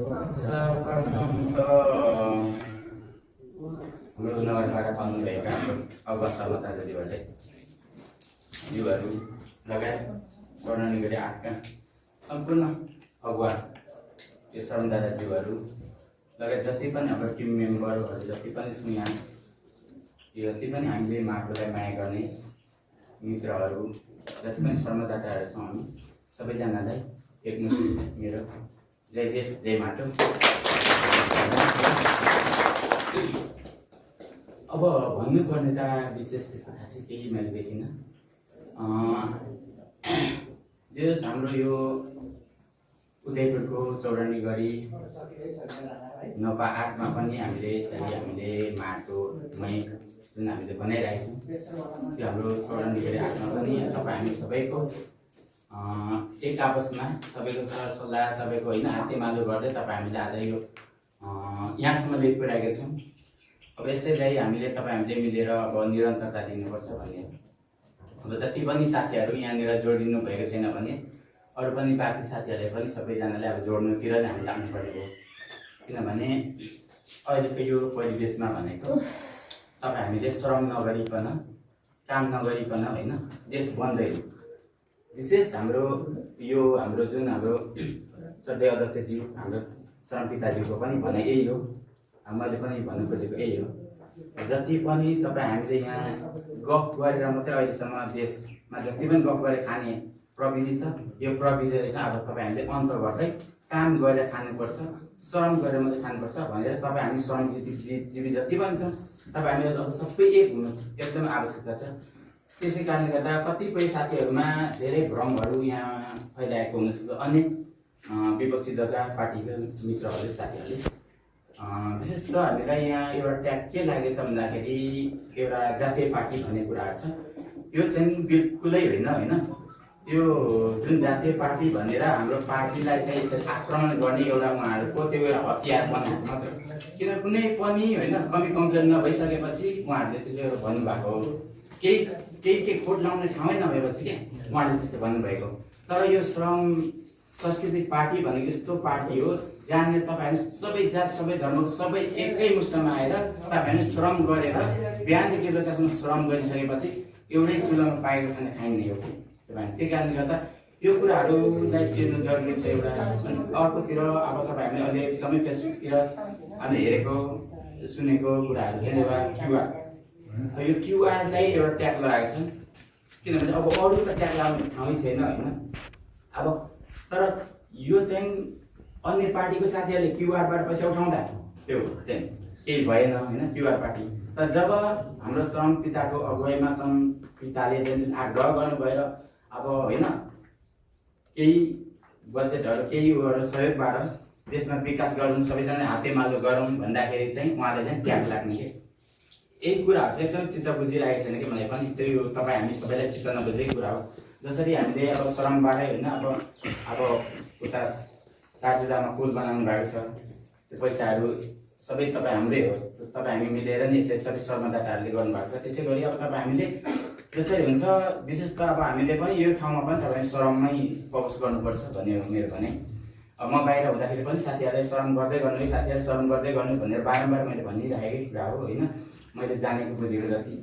सर्वप्रथम त हाम्रो नगरबाट पाउनुभएका अगुवा सर्वता दिदीहरूले युवाहरू लगायत वर्णन गरी आएका सम्पूर्ण अगुवा त्यो शरण दादाज्यूहरू लगायत जति पनि हाम्रो टिम मेम्बरहरू जति पनि छौँ यहाँ यो जति पनि हामीले माटोलाई माया गर्ने मित्रहरू जति पनि श्रमदाताहरू छौँ हामी सबैजनालाई एकमुष्टि मेरो जय देश जय माटो। अब भन्नुपर्ने त विशेष त्यस्तो खासै केही मैले देखिनँ। जे हाम्रो यो उदयपुरको चौरनी गरी नपा 8 मा पनि हामीले यसरी हामीले माटोमै जुन हामीले बनाइरहेको छौँ त्यो हाम्रो चौरनी गरी 8 मा पनि तपाईँ हामी सबैको एक आपसमा सबैको सरसल्लाह सबैको होइन हातेमालो गर्दै तपाईँ हामीले आज यो यहाँसम्म ल्याइ पुर्याएका छौँ। अब यसैलाई हामीले तपाईँ हामीले मिलेर अब निरन्तरता दिनुपर्छ भन्ने अब जति पनि साथीहरू यहाँनिर जोडिनु भएको छैन भने अरू पनि बाँकी साथीहरूले पनि सबैजनाले अब जोड्नुतिर नै हामी लाग्नु परेको। किनभने अहिलेको यो परिवेशमा भनेको तपाईँ हामीले श्रम नगरिकन काम नगरिकन होइन देश बन्दैन। विशेष हाम्रो यो हाम्रो जुन हाम्रो श्रद्धेय अध्यक्षज्यू हाम्रो श्रम पिताज्यूको पनि भनाइ यही हो, मैले पनि भन्नु खोजेको यही हो। जति पनि तपाईँ हामीले यहाँ गफ गरेर मात्रै अहिलेसम्म देशमा जति पनि गफ गरेर खाने प्रविधि छ यो प्रविधिले चाहिँ अब तपाईँ हामीले अन्त गर्दै काम गरेर खानुपर्छ श्रम गरेर मात्रै खानुपर्छ भनेर तपाईँ हामी श्रमजीवी जति पनि छौँ तपाईँ हामीले अब सबै एक हुनु एकदमै आवश्यकता छ। त्यसै कारणले गर्दा कतिपय साथीहरूमा धेरै भ्रमहरू यहाँ फैलाएको हुनसक्छ अन्य विपक्षी दलका पार्टीका मित्रहरूले साथीहरूले विशेष त हामीलाई यहाँ एउटा ट्याग के लागेछ भन्दाखेरि एउटा जातीय पार्टी भन्ने कुराहरू छ। यो चाहिँ बिल्कुलै होइन यो जुन जातीय पार्टी भनेर हाम्रो पार्टीलाई चाहिँ यसरी आक्रमण गर्ने एउटा उहाँहरूको त्यो एउटा हतियार बनाएको मात्र। किन कुनै पनि होइन कमी कमजोर नभइसकेपछि उहाँहरूले त्यसले भन्नुभएको हो। केही खोट लाउने ठाउँै नभएपछि के उहाँले त्यस्तो भन्नुभएको। तर यो श्रम सांस्कृतिक पार्टी भनेको यस्तो पार्टी हो जहाँनिर तपाईँहरू सबै जात सबै धर्मको सबै एकै मुष्टमा आएर तपाईँहरूले श्रम गरेर बिहानदेखि बेलुकासम्म श्रम गरिसकेपछि एउटै चुलोमा पाएको खाना खाइने हो कि तपाईँ। त्यही कारणले गर्दा यो कुराहरूलाई चिर्नु जरुरी छ एउटा। अर्कोतिर अब तपाईँहरूले अहिले एकदमै फेसबुकतिर हामीले हेरेको सुनेको कुराहरू चाहिँ एउटा क्युआर, यो क्युआरलाई एउटा ट्याग लगाएको छ। किनभने अब अरू त ट्याग लगाउने ठाउँ छैन होइन। अब तर यो चाहिँ अन्य पार्टीको साथीहरूले क्युआरबाट पैसा उठाउँदा त्यो चाहिँ केही भएन होइन क्युआर पार्टी। तर जब हाम्रो श्रम पिताको अगुवाईमा श्रम पिताले जुन आग्रह गर्नुभएर अब होइन केही बजेटहरू केही सहयोगबाट देशमा विकास गरौँ सबैजना हातेमालो गरौँ भन्दाखेरि चाहिँ उहाँले चाहिँ ट्याग लाग्ने के यही कुराहरू चाहिँ एकदम चित्त बुझिरहेको छैन कि मलाई पनि। त्यो तपाईँ हामी सबैलाई चित्त नबुझेको कुरा हो। जसरी हामीले अब श्रमबाटै होइन अब उता दार्जुदामा पुल बनाउनु भएको छ त्यो पैसाहरू सबै तपाईँ हाम्रै हो। तपाईँ हामी मिलेर नि यसरी सबै श्रमदाताहरूले गर्नुभएको छ। त्यसै गरी अब तपाईँ हामीले जसरी हुन्छ विशेष त अब हामीले पनि यो ठाउँमा पनि तपाईँ श्रममै फोकस गर्नुपर्छ भन्ने हो मेरो भनाइ। अब म बाहिर हुँदाखेरि पनि साथीहरूलाई श्रम गर्दै गर्नु है साथीहरू श्रम गर्दै गर्नु भनेर बारम्बार मैले भनिरहेकै कुरा हो होइन। मैले जानेको बुझेको जति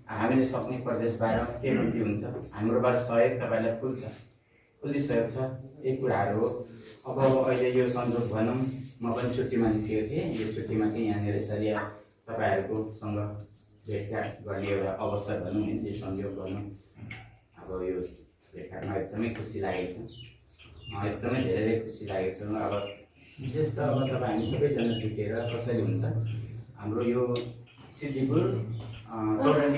हामीले सक्ने प्रदेशबाट के गल्ती हुन्छ हाम्रोबाट सहयोग तपाईँलाई फुल्ली सहयोग छ यही कुराहरू हो। अब अहिले यो संजोग भनौँ म पनि छुट्टीमा निस्केको थिएँ। यो छुट्टीमा चाहिँ यहाँनिर यसरी तपाईँहरूकोसँग भेटघाट गर्ने एउटा अवसर भनौँ होइन यो संयोग भनौँ। अब यो भेटघाटमा एकदमै खुसी लागेको छ, एकदमै धेरै खुसी लागेको छ। अब विशेष त अब तपाईँ हामी सबैजना भेटेर कसरी हुन्छ हाम्रो यो सिद्धिपुर चौरनी